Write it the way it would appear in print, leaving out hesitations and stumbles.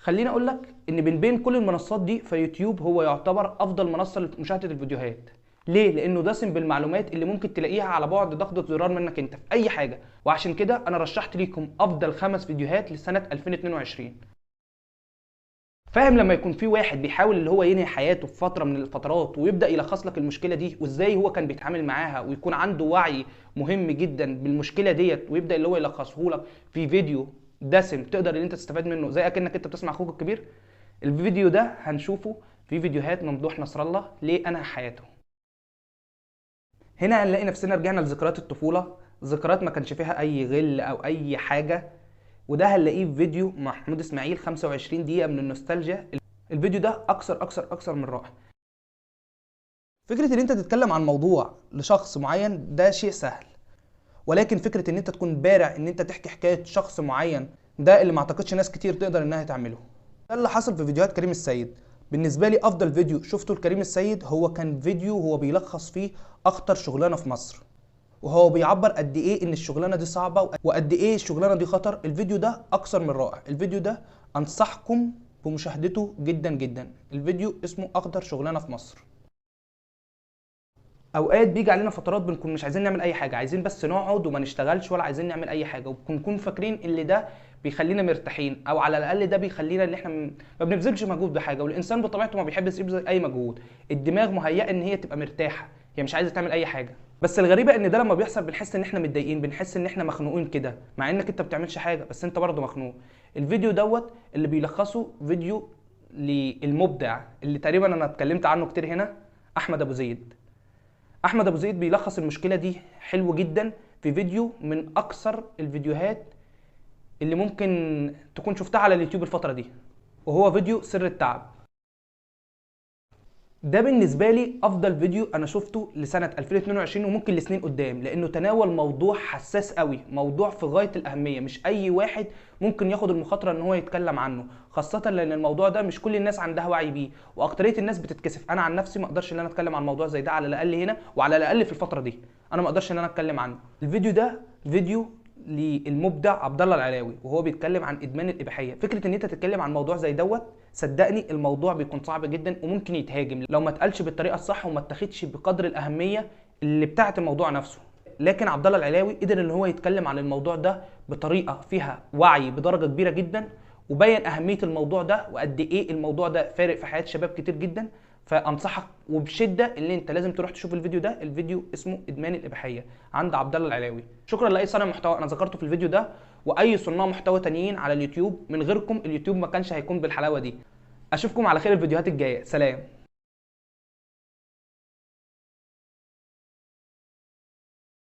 خليني اقول لك ان من بين كل المنصات دي فيوتيوب هو يعتبر افضل منصة لمشاهدة الفيديوهات. ليه؟ لانه دسم بالمعلومات اللي ممكن تلاقيها على بعد ضغطة زرار منك انت في اي حاجة. وعشان كده انا رشحت ليكم افضل 5 فيديوهات لسنه 2022. فاهم لما يكون في واحد بيحاول اللي هو ينهي حياته في فترة من الفترات ويبدا يلخص لك المشكلة دي وازاي هو كان بيتعامل معاها، ويكون عنده وعي مهم جدا بالمشكلة ديت، ويبدا اللي هو يلخصه لك في فيديو دسم تقدر ان انت تستفاد منه زي اكنك انت بتسمع اخوك الكبير. الفيديو ده هنشوفه في فيديوهات ممدوح نصر الله ليه انهى حياته. هنا هنلاقي نفسنا رجعنا لذكريات الطفولة، ذكريات ما كانش فيها اي غل او اي حاجة، وده هنلاقيه في فيديو محمود اسماعيل 25 دقيقة من النوستالجيا. الفيديو ده اكثر اكثر اكثر من رائع. فكرة ان انت تتكلم عن موضوع لشخص معين ده شيء سهل، ولكن فكرة ان انت تكون بارع ان انت تحكي حكاية شخص معين ده اللي ما اعتقدش ناس كتير تقدر انها تعمله. ده اللي حصل في فيديوهات كريم السيد. بالنسبة لي افضل فيديو شفته لكريم السيد هو كان فيديو هو بيلخص فيه اخطر شغلانة في مصر، وهو بيعبر قد ايه ان الشغلانة دي صعبة وقد ايه الشغلانة دي خطر. الفيديو ده اكثر من رائع، الفيديو ده انصحكم بمشاهدته جدا جدا. الفيديو اسمه اخطر شغلانة في مصر. اوقات بيجي علينا فترات بنكون مش عايزين نعمل اي حاجة، عايزين بس نقعد وما نشتغلش ولا عايزين نعمل اي حاجة، وبنكون فاكرين ان ده بيخلينا مرتاحين، او على الاقل ده بيخلينا ان احنا ما بنبذلش مجهود بحاجة. والانسان بطبيعته ما بيحبش يبذل اي مجهود، الدماغ مهيئة ان هي تبقى مرتاحة، هي مش عايزه تعمل اي حاجة. بس الغريبة ان ده لما بيحصل بنحس ان احنا متضايقين، بنحس ان احنا مخنوقين كده، مع انك انت ما بتعملش حاجة بس انت برضه مخنوق. الفيديو دوت اللي بيلخصه فيديو للمبدع اللي تقريبا انا اتكلمت عنه كتير هنا، احمد ابو زيد. احمد ابو زيد بيلخص المشكلة دي حلو جدا في فيديو من اكثر الفيديوهات اللي ممكن تكون شفتها على اليوتيوب الفترة دي، وهو فيديو سر التعب. ده بالنسبة لي افضل فيديو انا شفته لسنه 2022 وممكن لسنين قدام، لانه تناول موضوع حساس قوي، موضوع في غاية الاهمية، مش اي واحد ممكن ياخد المخاطرة ان هو يتكلم عنه، خاصة لان الموضوع ده مش كل الناس عندها وعي بيه، واكتريه الناس بتتكسف. انا عن نفسي ما اقدرش ان انا اتكلم عن موضوع زي ده على الاقل هنا، وعلى الاقل في الفترة دي انا ما اقدرش ان انا اتكلم عنه. الفيديو ده فيديو للمبدع عبد الله العلاوي، وهو بيتكلم عن ادمان الاباحية. فكرة ان انت تتكلم عن موضوع زي دوت، صدقني الموضوع بيكون صعب جدا وممكن يتهاجم لو ما اتقالش بالطريقة الصح وما اتاخدش بقدر الاهمية اللي بتاعه الموضوع نفسه. لكن عبد الله العلاوي قدر ان هو يتكلم عن الموضوع ده بطريقة فيها وعي بدرجة كبيرة جدا، وبين اهمية الموضوع ده وقد ايه الموضوع ده فارق في حياة شباب كتير جدا. فانصحك وبشدة ان انت لازم تروح تشوف الفيديو ده. الفيديو اسمه ادمان الاباحية عند عبد الله العلاوي. شكرا لاي صانع محتوى انا ذكرته في الفيديو ده، واي صناع محتوى تانيين على اليوتيوب، من غيركم اليوتيوب ما كانش هيكون بالحلاوه دي. اشوفكم على خير الفيديوهات الجاية، سلام.